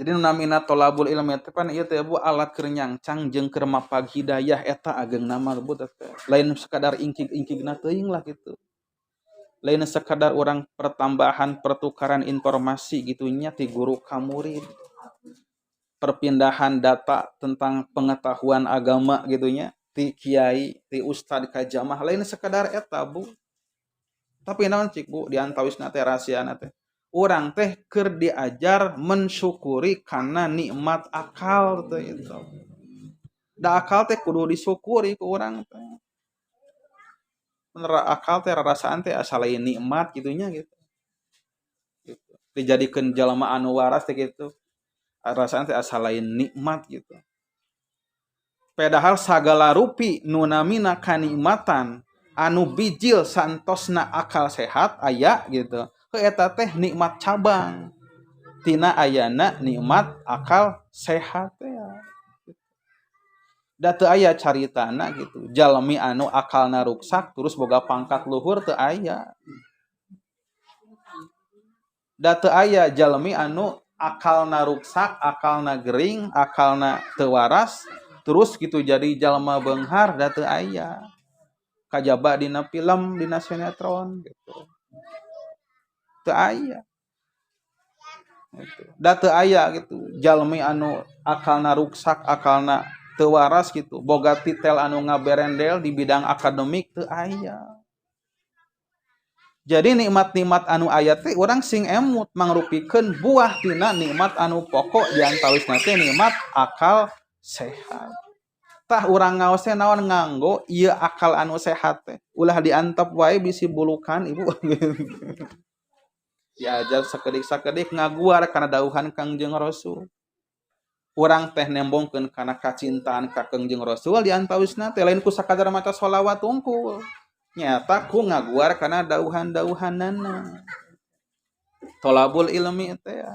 Jadi nu namina tolabul ilmi teh pan ieu teh Bu alat keur nyangcang jeung keur mapag hidayah eta ageungna mah Bu teh. Lain sekadar ingkig-ingkigna teuing lah gitu. Lain sekadar urang pertambahan pertukaran informasi gitu nya ti guru ka murid. Perpindahan data tentang pengetahuan agama gitu nya ti kiai, ti ustad ka jamaah, lain sekadar eta Bu. Tapi naon cik Bu di antawisna teh rahasiana teh. Urang teh keur diajar mensyukuri karena nikmat akal teh itu. Da akal teh kudu disyukuri ku urang teh. Bener akal teh rarasaan teh asa lain nikmat gitunya gitu. Gitu. Dijadikeun jalma anu waras teh gitu. Rasaan teh asa lain nikmat gitu. Padahal sagala rupi nu namina kanikmatan anu bijil santosna akal sehat aya gitu. Eta teh nikmat cabang tina ayana nikmat akal sehat teh da teu aya caritana gitu jalmi anu akalna ruksak terus boga pangkat luhur teu aya da teu aya jalmi anu akalna ruksak akalna gering akalna teu waras terus gitu jadi jalma beunghar da teu aya kajaba dina film dina sinetron gitu teu aya gitu. Da teu aya gitu jalmi anu akalna ruksak akalna teu waras gitu boga titel anu ngaberendel di bidang akademik teu aya. Jadi nikmat-nikmat anu aya teh urang sing emut mangrupikeun buah tina nikmat anu pokok di antawisna teh nikmat akal sehat. Tah urang ngaos teh naon nganggo ieu akal anu sehat teh ulah diantep wae bisi bulukan ibu. Diajar sakedik-sakedik ngaguar kana dauhan Kangjeng Rasul. Urang teh nembongkeun kana kacintaan ka Kangjeng Rasul di antawisna teh lain ku sakadar maca sholawat tungkul. Nyata ku ngaguar kana dauhan-dauhanana. Tolabul ilmi teh.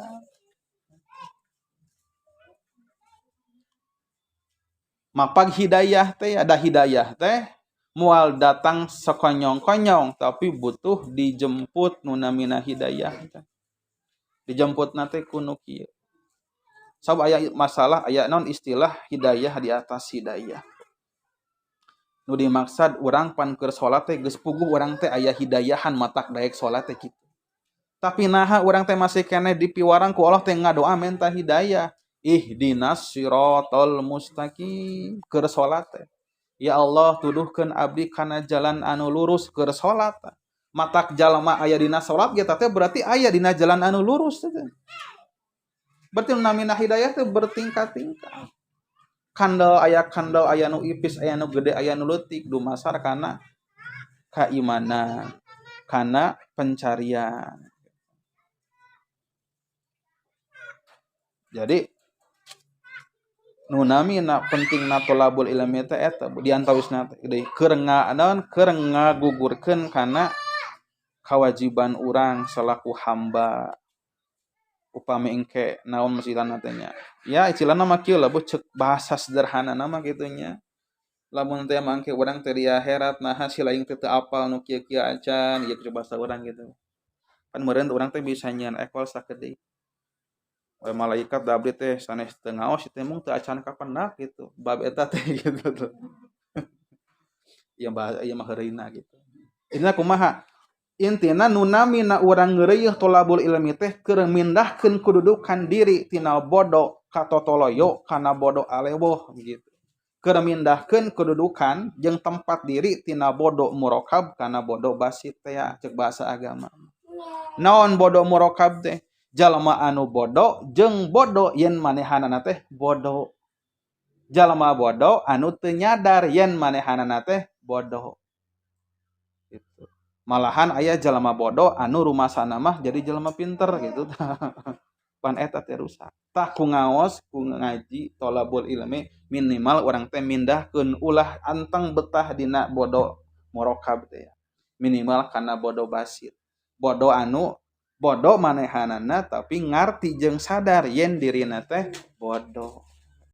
Mapag hidayah teh ada hidayah teh mual datang sekonyong-konyong tapi butuh dijemput nu namina hidayah teh. Dijemputna teh ku nu kieu. Sabab aya masalah aya naon istilah hidayah di atas hidayah. Nu dimaksad urang pan keur salat teh geus puguh urang teh aya hidayahan matak daek salat teh kitu. Tapi naha urang teh masih keneh dipiwarang ku Allah teh ngadoa menta hidayah. Ihdinas siratal mustaqim keur salat teh. Ya Allah tuduhkeun abdi kana jalan anu lurus keur salat. Matak jalma aya dina salat ge teh berarti aya dina jalan anu lurus teh. Berarti nu namina hidayah teh bertingkat-tingkat. Kandel aya nu ipis, aya nu gede, aya nu leutik dumasar kana kaimanan, kana pencarian. Jadi nu namina pentingna tolabul ilmi teh eta di antawisna teh deui keur naon keur ngagugurkeun kana kewajiban urang selaku hamba. Upami engke naon istilahna teh nya. Ya istilahna mah kieu lah Bu ceuk bahasa sederhana mah kitu nya. Lamun teh mangke urang teh di akhirat naha si lain teh teu apal nu kieu-kieu acan ieu keur bahasa urang gitu. Pan meureun urang teh bisa nyieun ekol sakedik. Oleh malaikat da abdi teh sanes teu ngaos teh mung teu acan kapendak gitu. Bab eta teh gitu tuh. Ieu bahasa ieu mah heureuyna gitu. Intina kumaha? Intina nu namina urang ngeureuh tolabul ilmi teh keur mindahkeun kedudukan diri tina bodoh ka totoloyo kana bodoh alewuh gitu. Keur mindahkeun kedudukan jeung tempat diri tina bodoh murokab kana bodoh basit teh ya, ceuk bahasa agama. Naon bodoh murokab teh? Jalma anu bodoh jeung bodoh yen manehanana teh bodoh. Jalma bodoh anu teu nyadar yen manehanana teh bodoh. Gitu. Malahan aya jalma bodoh anu rumasana mah jadi jalma pinter gitu. Pan eta teh rusak. Tah ku ngaos ku ngaji tolabul ilmi minimal urang teh mindahkeun ulah anteng betah dina bodoh murokab teh ya. Minimal kana bodoh basir. Bodoh anu bodoh manehanana tapi ngarti jeung sadar yen dirina teh bodoh.